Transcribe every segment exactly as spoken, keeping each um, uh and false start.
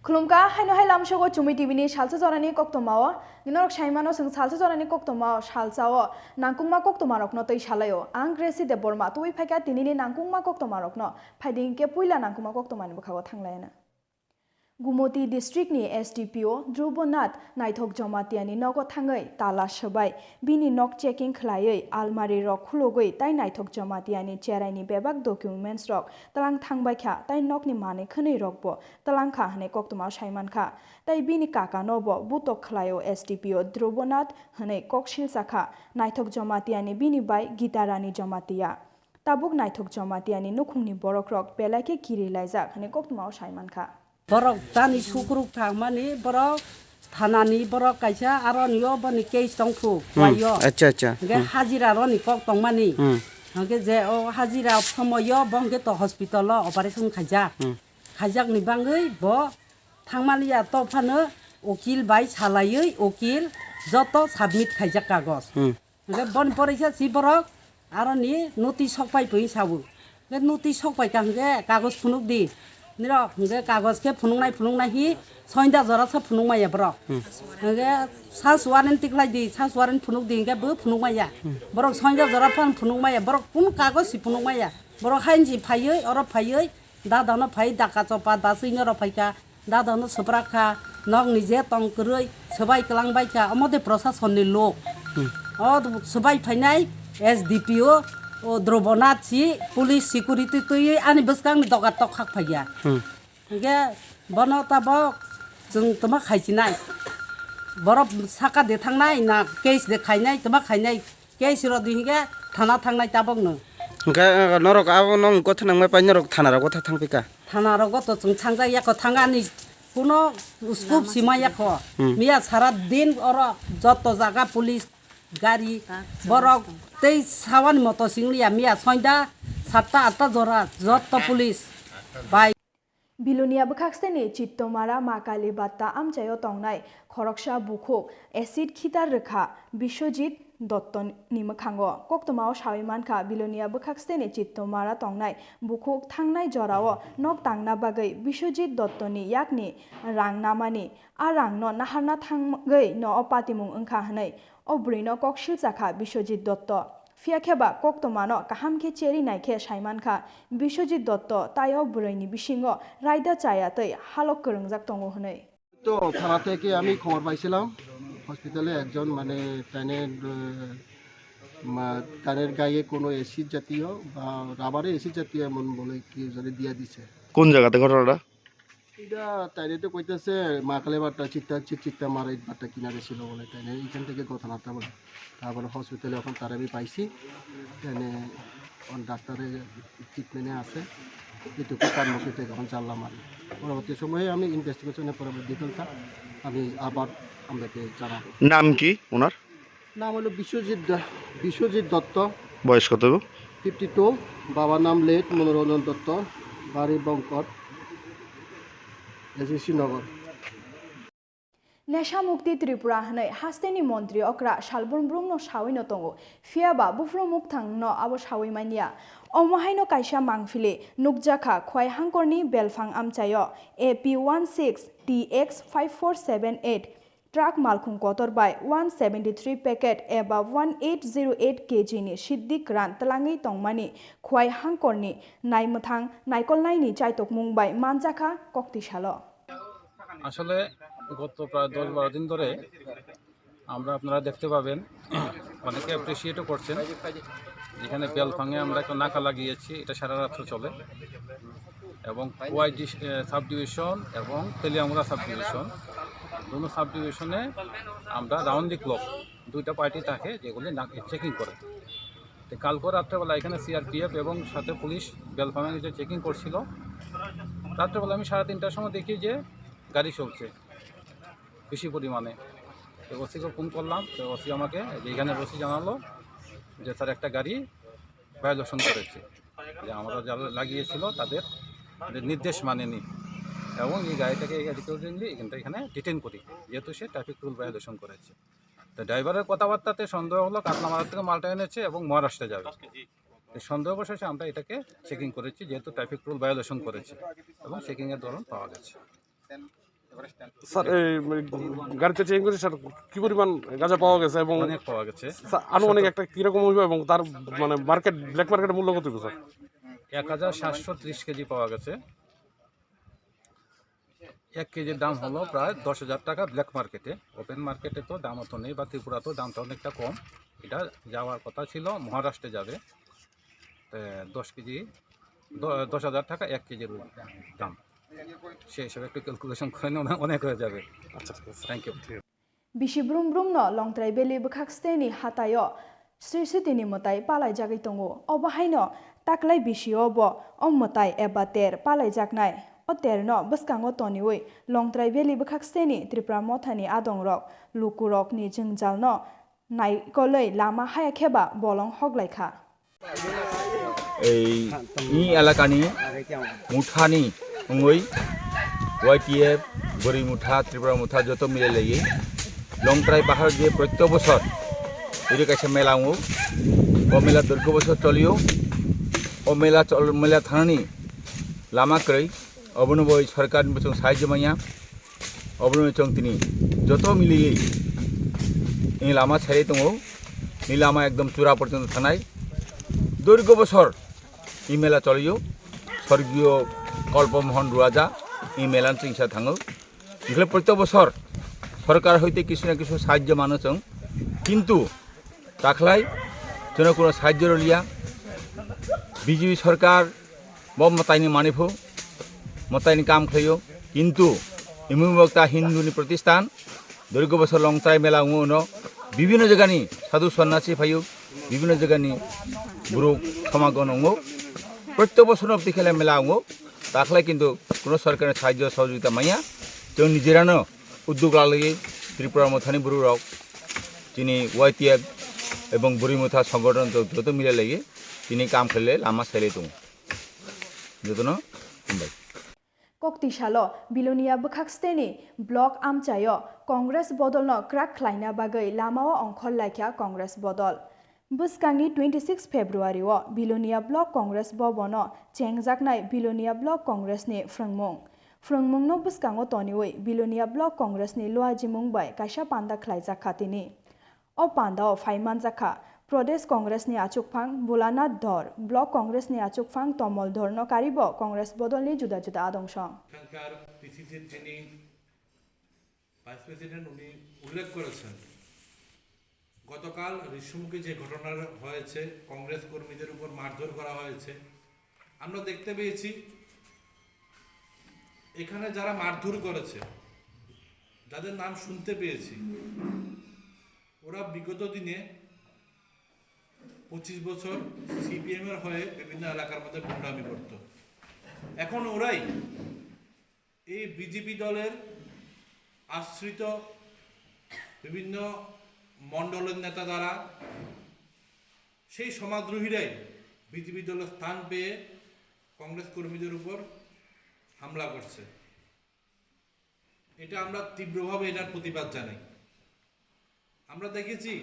Khulumkha, haino hai lamsogo Chumui T V ni salsa jorani koktwmao. Norok saimano chwng salsa jorani koktwmao, salsao nangkukma koktwmarokno twi salaio. Ang Gracie Debbarma, tubui phaikha tinini nangkukma koktwmarokno. Phaidi hinkhe puila nangkukma koktwmani bwkhago thanglaina. Gumoti district ni S D P O Dhrubo Nath Naithok Jamatia ni nogo thangwi tala swbai, bini nok checking khlaiwi almari rok khulugwi tai Naithok Jamatia ni cherai ni bebak documents rok tlang thangbai kha, tai nokni manwi khwnwi rokbo tlang kha hwnwi koktwmao sai man kha. Tai bini kaka no bo butok khlaio S D P O Dhrubo Nath hwnwi kok silsa kha. Naithok Jamatia ni bini bai Gita Rani Jamatia. Tabuk Naithok Jamatia ni nukhung ni borok rok belai khe kiri laijak hwnwi koktwmao sai man kha. Borok tani sukruk thangmani borok thanani borok kaisa aro ni o boni case tong phu. Hmm, waio. Acha, acha. Hingke hmm. Hajira roni kok tongmani. Hmm. Hingke je o hajira somoyo bo hingke to hospital o operation khaijak. Hmm. Khaijakni bangwi bo thangmani ya to phano ukil bai salaiwi ukil joto submit khaijak kagoj. Hmm. Hingke boni porisa si borok aroni notice sok pai pui sabu. Hingke notice sok pai ka hingke kagoj phunuk di. Nirok hingke kagoj khe phunuknai phunuknai hi soinda jora sa phunuk maya borok. Hmm. Hingke sa suarin tiklai di, sa suarin phunuk di hingke bo phunuk maya. Hmm. Borok soinda jora phan phunuk maya, borok kun kagoj si phunuk maya. Borok hain si phaiwi, oro phaiwi, dadano phai daka chopa, basui noro phaika. Dadano swprak kha, nok ni je tong kwrwi swbai kwlang bai kha, omo de proshasonni lok. Hmm. O swbai phainai S D P O, o Dhrubonath si police security twiwi ani bwskang ni dogar tok khak phaiya. Hmm. Hingke bono tabok chwng toma khaisinai. Borok saka de thangnai na case de khainai toma khainai. Case rok di hingke thana thangnai tabok no. Hingke, eh, norok abo nong gotha nangma pai norok thana rok gotha thang pika. Thana rok goto chwng thangjak ya ko thangani kuno scope sima ya ko. Hmm. Miya sara din oro joto jaga police gari borok tei sawani moto singli ya miya soinda satta atta jora joto police bai. Bilonia bwkhakseni Chittomara Ma Kali Batta amchaio tongnai khoroksa bukhuk acid khitar rwkha Biswajit Dotto ni mwkhango. Koktwmao sawi mankha, Bilonia bwkhakseni Chittomara tongnai bukhuk thangnai jorao nok tangna bagwi Biswajit Dotto ni yakni rang namani, a rangno naharna thangwi no o patimung wngkha hwnwi o bwrwino kok silsa kha Biswajit Dotto. Phiya khe ba koktwmano kaham khe cheri nai khe sai man kha, Biswajit Dotto tai o bwrwini bisingo raida chaya tei halok kwrwngjak tongo hwnwi. তো থানা থেকে আমি খবর পাইছিলাম হসপিটালে একজন মানে ট্রেনের আহ, মা- ট্রেনের গায়ে কোনো অ্যাসিড জাতীয় বা রাবারের অ্যাসিড জাতীয় এমন বলে কি জানি দিয়ে দিছে। কোন জায়গাতে ঘটনাটা? এটা তাইরে তো কইতেছে মা কালীবাট্টা চিত্তা চি- চিত্তা মারা ইটবাট্টা কিনারে ছিল বলে, তাই না? এইখান থেকে ঘটনাটা বলে। তারপরে হসপিটালে এখন তার আমি পাইছি, এখানে এখন ডাক্তারে ট্রিটমেন্টে আছে। এটুকু তার মুখে থেকে এখন জানলাম আমি। পরবর্তী সময়ে আমি ইনভেস্টিগেশনের পরবর্তী ডিটেলটা আমি আবার আপনাকে জানাবো। নাম কি ওনার? নাম হলো বিশ্বজিৎ দ- বিশ্বজিৎ দত্ত। বয়স কত গো? Fifty two. বাবার নাম লেট মনোরঞ্জন দত্ত, বাড়ি বঙ্কট, এসএসসি নগর। Nesha Mukti Tripura hwnwi hasteni montri okra Salbrum Brumno sawino tongo, phiya ba buphuru mukthangno abo sawi manya. Omo haino kaisa mangphili nukjakha Khwai Hangkorni Belphang amchaio A P one six T X five four seven eight truck malkhung kotor bai one seventy three packet eba one eight zero eight K G ni siddi kwran twlangwi tongmani Khwai Hangkorni naimwthang naikolnaini chaitokmung bai manjakha koktisalo. আসলে গত প্রায় দশ বারো দিন ধরে আমরা, আপনারা দেখতে পাবেন, অনেকে অ্যাপ্রিসিয়েটও করছেন। এখানে বেলফাঙে আমরা একটা নাকা লাগিয়েছি, এটা সারা রাত্র চলে। এবং ওয়াইডি সাব ডিভিশন এবং তেলিয়ামুড়া সাব ডিভিশন, দুটো সাব ডিভিশনে আমরা রাউন্ড দি ক্লক দুইটা পার্টি থাকে, যেগুলি চেকিং করে। তো কালকে রাত্রেবেলা এখানে সিআরপিএফ এবং সাথে পুলিশ বেলফাঙে এসে চেকিং করছিল। রাত্রেবেলা আমি সাড়ে তিনটার সময় দেখি যে গাড়ি চলছে বেশি পরিমাণে। তো ওসিকে ফোন করলাম, তো ওসি আমাকে, যে এখানে ওসি জানালো যে স্যার একটা গাড়ি ভায়োলেশন করেছে, যে আমরা যারা লাগিয়েছিল তাদের নির্দেশ মানেনি, এবং এই গাড়িটাকে অ্যাকর্ডিংলি এখানটা এখানে ডিটেন করি, যেহেতু সে ট্রাফিক রুল ভায়োলেশন করেছে। তো ড্রাইভারের কথাবার্তাতে সন্দেহ হলো কাতলামারা থেকে মালটা এনেছে এবং মহারাষ্ট্রে যাবে। এই সন্দেহবশত আমরা এটাকে চেকিং করেছি, যেহেতু ট্রাফিক রুল ভায়োলেশন করেছে এবং চেকিংয়ের দরুন পাওয়া গেছে। স্যার, এই গাড়িতে চেক করে স্যার কি পরিমাণ গাঁজা পাওয়া গেছে এবং অনেক পাওয়া গেছে। স্যার, আনুমানিক একটা কিরকম হইবে এবং তার মানে মার্কেট, ব্ল্যাক মার্কেটের মূল্য কত হইবে স্যার? এক হাজার সাতশো ত্রিশ কেজি পাওয়া গেছে। এক কেজির দাম হলো প্রায় দশ হাজার টাকা ব্ল্যাক মার্কেটে। ওপেন মার্কেটে তো দাম অত নেই, বা ত্রিপুরা তো দামটা অনেকটা কম। এটা যাওয়ার কথা ছিল মহারাষ্ট্রে যাবে। তো দশ কেজি, দ-, দশ হাজার টাকা এক কেজির দাম। সেই হিসাবে একটু ক্যালকুলেশন করে নিন, অনেক হয়ে যাবে। আচ্ছা, ঠিক আছে। Thank you. Bisi brum brum no Longtrai Valley bwkhak steni hataio Sri Sitini mwtai palaijagwi tongo. Obo haino taklai bisio bo o mwtai eba ter palaijaknai. O terno bwskango toniwi Longtrai Valley bwkhak steni Tripura mothani adongrok lukurokni jwngjalno naikolwi lama haya kheba bolong hoklaikha. Ei, ni elakani muthani wngwi Y T F, Bwrwi Motha, Tripura Motha joto milelaiwi Longtrai Pahar je protyo bosor iri kaisa mela wngo. O mela durgo bosor cholio. O mela chol-, mela thanani lama kwrwi. Obono bo sorkarni bo chwng sahajyo manya. Obono chwng tini joto miliwi ni lama sarai tongo. Ni lama ekdom chura porjonto thanai. Durgo bosor ni mela cholio. Sorgiyo Kolpo Mohon Ruaja ni mela chingsa thango. Nikhle protyo bosor sorkar hoite kisu na kisu sahajyo mano chwng. Kintu takhlai jono kuno sahajyo roliya. B J P sorkar bo mwtaini maniphu, mwtaini kam khlaio, kintu imung bokta Hindu ni protistan, durgo bosor Longtrai mela wngo no, bibhinno jagani sadhu sonnasi phaio, bibhinno jagani buruk somagon wngo, protyo bosor no bwtwi khela mela wngo, takhlai kintu kuno sorkarni sahajyo sohojogita manya, chwng nijera no uddog lalwi Tripura mothani buruk rok chini Y T F ebong Bwrwi Motha songothon joto milelaiwi chini kam khlaile lama sailai tongo. Jotono hambai. Koktisalo Bilonia bwkhak steni block amchaio Congress bodolno kwrak khlaina bagwi lamao ongkhor laikha Congress bodol. Bwskangni twenty six February-o Bilonia Block Congress Bhavan-o chengjaknai Bilonia Block Congress-ni phrwngmung. Phrwngmungno bwskango toniwi Bilonia Block Congress-ni luajimung bai kaisa panda khlaijakha tini. O pandao phai manjakha Pradesh Congress-ni achukphang Bholanath Dhor, Block Congress-ni achukphang Tomol Dhor-no karibo Congress bodolni juda juda adong song. এখানকার পিসিসির যিনি vice president, উনি উল্লেখ করেছেন, গতকাল ঋষ্যমুখে যে ঘটনা হয়েছে, কংগ্রেস কর্মীদের উপর মারধর করা হয়েছে, আমরা দেখতে পেয়েছি এখানে যারা মারধর করেছে, যাদের নাম শুনতে পেয়েছি, ওরা বিগত দিনে পঁচিশ বছর সিপিএম এর হয়ে বিভিন্ন এলাকার মধ্যে গুন্ডামি করত। এখন ওরাই এই বিজেপি দলের আশ্রিত বিভিন্ন মণ্ডলের নেতা দ্বারা সেই সমাজদ্রোহীরাই বিজেপি দলের স্থান পেয়ে কংগ্রেস কর্মীদের উপর হামলা করছে। এটা আমরা তীব্রভাবে এটার প্রতিবাদ জানাই। আমরা দেখেছি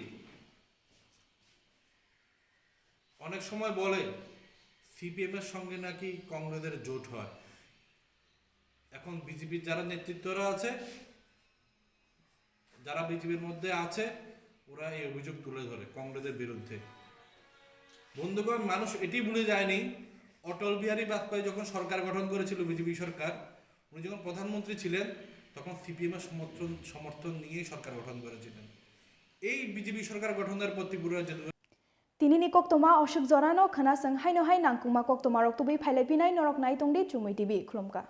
অনেক সময় বলে সিপিএম এর সঙ্গে নাকি কংগ্রেসের জোট হয়। এখন বিজেপির যারা নেতৃত্বরা আছে, যারা বিজেপির মধ্যে আছে, ওরা এই অভিযোগ তুলে ধরে কংগ্রেসের বিরুদ্ধে। বন্ধুগণ, মানুষ এটি ভুলে যায়নি, অটল বিহারী বাজপেয়ী যখন সরকার গঠন করেছিল, বিজেপি সরকার, উনি যখন প্রধানমন্ত্রী ছিলেন, তখন সিপিএম এর সমর্থন, সমর্থন নিয়েই সরকার গঠন করেছিলেন। এই বিজেপি সরকার গঠনের প্রতি পুরো যে Tinini koktoma oswk jorano khwnaswng haino hai nangkukma koktoma rok tubui phailai pinai norok nai tongdi Chumui T V khulumkha.